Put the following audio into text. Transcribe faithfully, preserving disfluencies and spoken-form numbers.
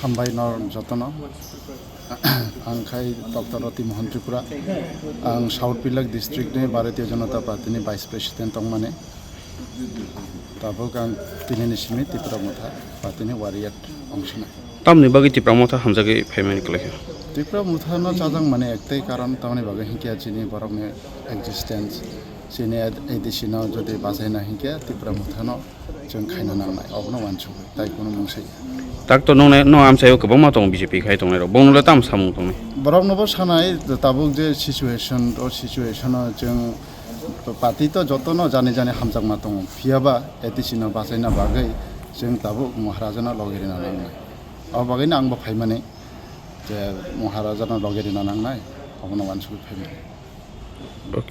Hambai nor jotono. Ang khai Doctor Roti Mohan Tripura. Ang South Pilak District ni Bharatiya Janata Party ni Vice President tongmani. Tabuk ang tinini simi Tipra Motha Party ni warrior ongsina. Tamni bagwi Tipra Motha hamjagwi phaimani kwlaikha? Tipra Motha no chajak mani ektei karon tamni bagwi hinkhe chini borok ni existence, chini A D C no jodi bachaina hinkhe Tipra Motha no chwng khaina nangnai, obono uansukwi, tai kunu mungsa ya. Tak to nongnai, no amchaio kwbangma tongo B J P khai tongnai rok, bongno le tamo samung tongnai? Borok nobo sanai, tabuk je situation, o situation o chwng party to jotono jani jani hamjakma tongo, phiyaba A D C no bachaina bagwi chwng tabuk Maharaja no logi rina nangnai. O bagwino angbo phaimani je Maharaja no logi rina nangnai, obono uansukwi phaimani. Okay.